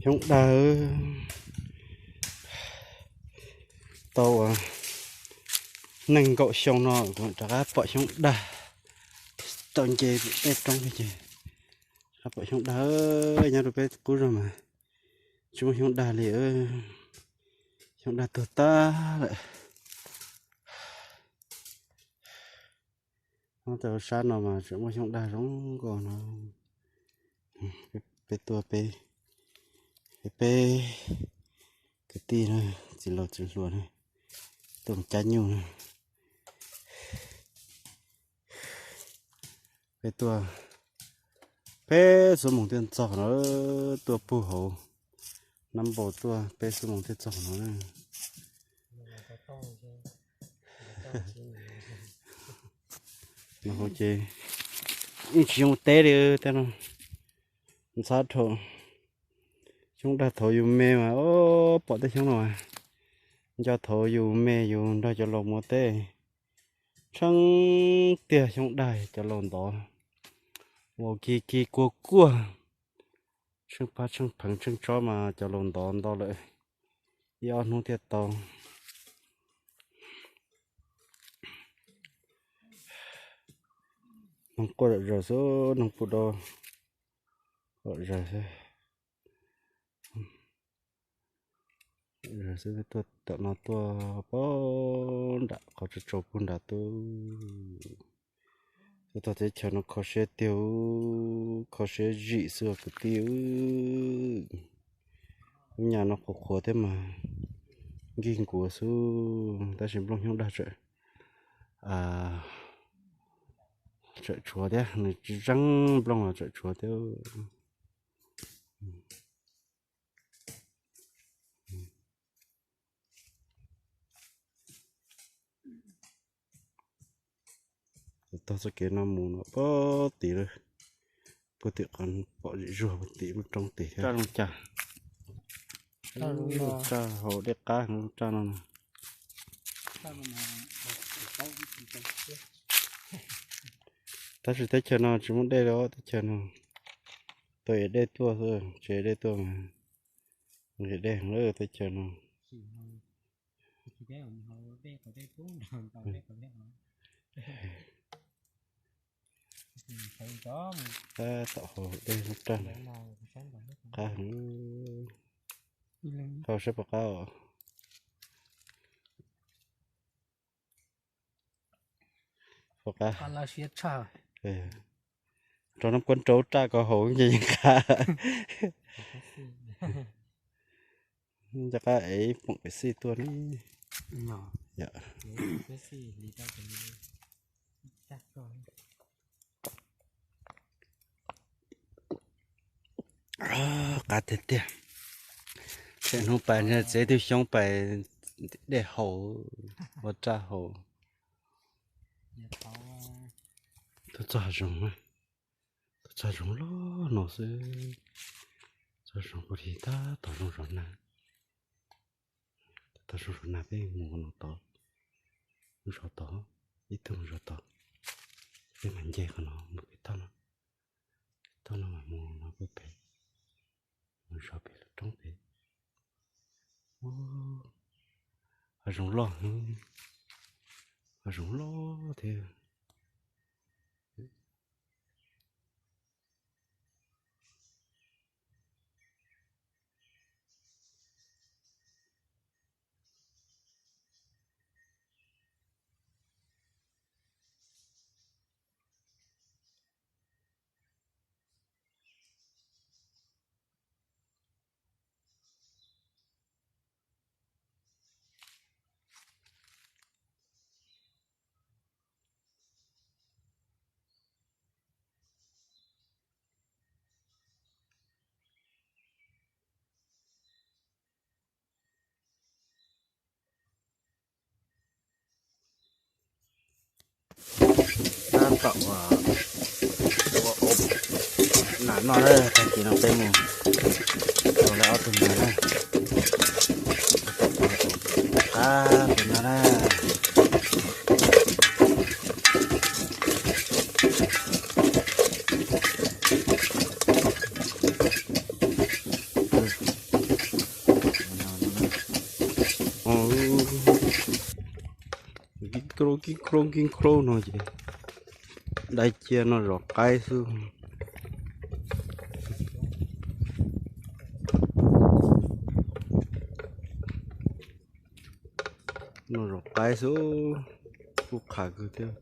Xyoob dag, tau ua nees nkaum xyoo no kuv rov qab pom xyoob dag. Tau nce tej roob li ces rov qab pom xyoob dag. Nyob rau peb qub zos mas tsis muaj xyoob dag li. Xyoob dag tuag tag lawm. Nyob rau sab no mas tseem muaj xyoob dag zoo nkauj no. Peb tuaj peb, peb kwv tij na, txiv laus txiv hluas na, tuaj mus cab nyuj na. Peb tuaj, peb xuab moos thiaj txog no, tuaj puag hauv Nab Npau tuaj peb xuab moos thiaj txog no na. No ces yeej tsis zoo teb li tej no. Ntxhab rau xyoob dag thaum yus me mas, o, pom tej xyoob no mas, nco thaum yus me yus nrog cov laus mus ua teb, tsheej tiag xyoob dag cov laus ntov, ua ki ki kua kuaj, tsheej pab tsheej pheev tsheej tsob mas cov laus ntov nto lawm, ib ob hnub thiaj tau. Noog quaj zom zaws xwb, noog pum do zom zaws xwb. Zom zaws xwb, tuaj tom no tuaj pog nram qhov tsaus tsaus puag nram tuaj. Tuaj txog teb chaws no kho siab tiag, kho siab zim xwb kwv tij. Lub nyam no qhuav qhuav thiab mas nkig nkuav xwb, tab sis nplooj xyoob dag tsawm, tsawm tshuav thiab, nws tsis zeeb nplooj los tsawm tshuav thiab. Tog txoj kev no mus no puag tim lawm, puag tim qhov pom zim zuag puag tim lub roob tim thiab. Raj zoo cas? Raj hauv dej qab raj no. Tab sis teb chaws no tsis muaj dej li, teb chaws no tau ev dej tuaj xwb, tsis ev dej tuaj mas nqhis dej heev lawm teb chaws no. Tab tom hau dej lub raj no qab heev. Qab saib puas qab os. Puas qab? Rau nab kuab rau raj ko haus nce yeej qab. Nco qab ev ib poom pem xij tuaj ne. Qab tiag tiag. Tsam hnub pais txiav ib tug xyoob pais dej haus, ua raj haus. Tuaj txog zoov, tuaj txog zoov loj no xwb. Txog zoov kuj li tab tom zoo zov nag. Tab tom zoo zov nag peb mus no tod, mus zov tod, ib tug mus zov tod. Peb mam nce qhov no mus pem toj no, pem toj no mam mus no pem pem, mus zov pem lub roob pem. Hav zoov loj, hav zoov loj thiab. Tab tom ua, ua nas noj na, tag kis no peb mus ua lawv ob tug nas na. Qab tus no na. Kib kib kib kib no ces dai cia no zov qaib xwb. No zov qaib xwb, kuj qhav kawg thiab.